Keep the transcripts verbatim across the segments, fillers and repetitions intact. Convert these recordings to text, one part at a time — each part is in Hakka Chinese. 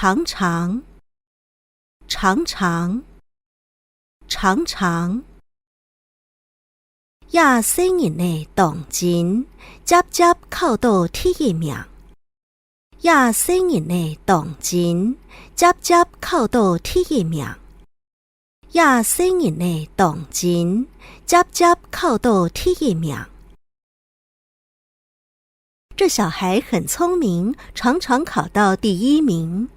常常，常常，常常。這細人仔當精，輒輒考著第一名。這細人仔當精，輒輒考著第一名。這細人仔當精，輒輒考著第一名。 這小孩很聰明，常常考到第一名。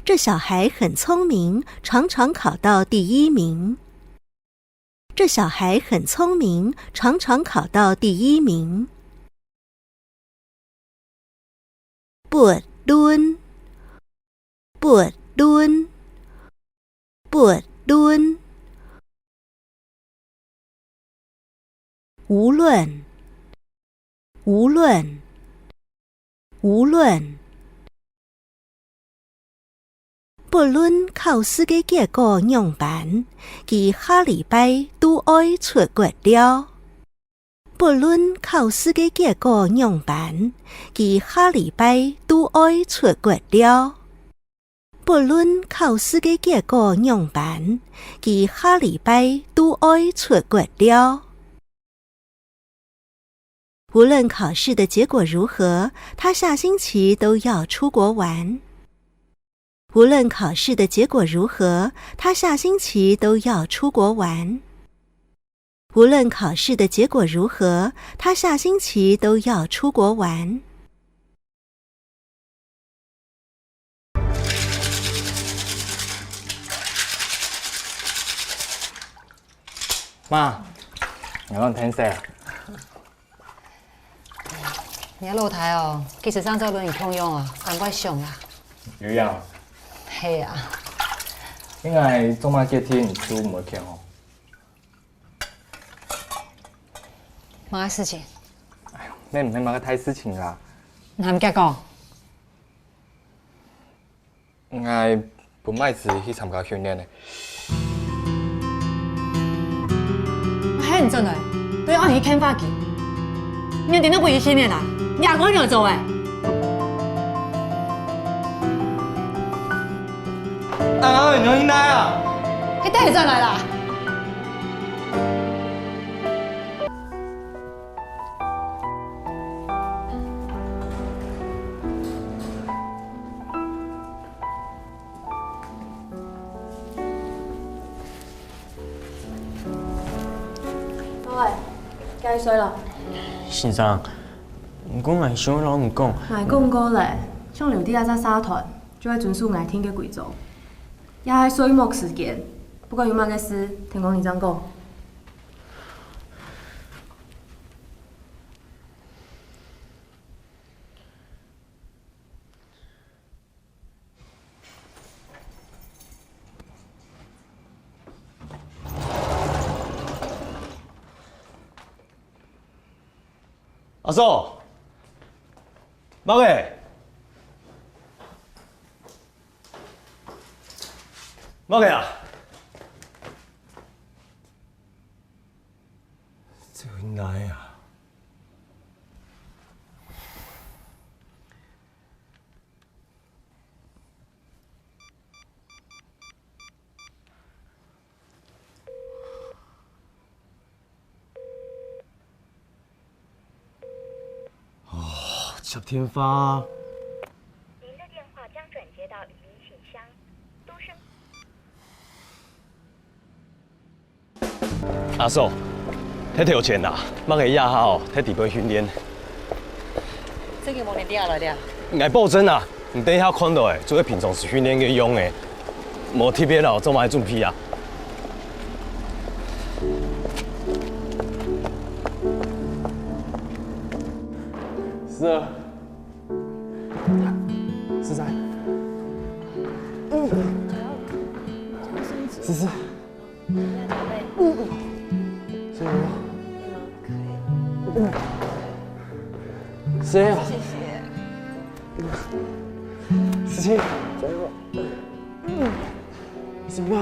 這小孩很聰明，常常考到第一名。這小孩很聰明，常常考到第一名。不論，不論，不論。 無論，無論，無論。不論考試个結果仰般，佢下禮拜都愛出國尞。不論考試个結果仰般，佢下禮拜都愛出國尞。 不論考試个結果仰般，佢下禮拜都愛出國尞。無論考試的結果如何，他下星期都要出國玩。無論考試的結果如何，他下星期都要出國玩。 無論考試的結果如何，他下星期都要出國玩。媽，你愛𢯭手啊？你个老弟哦，其實上晝摎你共樣哦，恁會想啊。有影。係啊。應該做麼个事情你都毋會譴哦？ 麼个事情？哎喲，該毋係麼个大事情啦。你還毋遽講？𠊎分麥子去參加訓練呢。喊你轉來，都愛你去牽話佢。你定定分佢訓練啦，你阿哥仰做誒？ 啊，你仰來啊？你等下轉來啦。好誒，該睡啦。先生，毋過𠊎想摎你講，𠊎講過咧，想留在這隻社團， 就愛遵守𠊎定个規則。這係睡目時間，不管有麼个事，天光日正講。 阿嫂，麼个？麼个啊？這位哪啊？ 哦，接電話。您的電話將轉接到語音信箱。嘟聲。阿嫂，忒頭前啦，麼个夜下哦，忒底背訓練。這个無人聽落了。𠊎保證啊，你等一下看到个，就係平常時訓練个樣仔。 無特別摎做麼个準備啊？十二、十三、十四、十五、十六、十七、十八、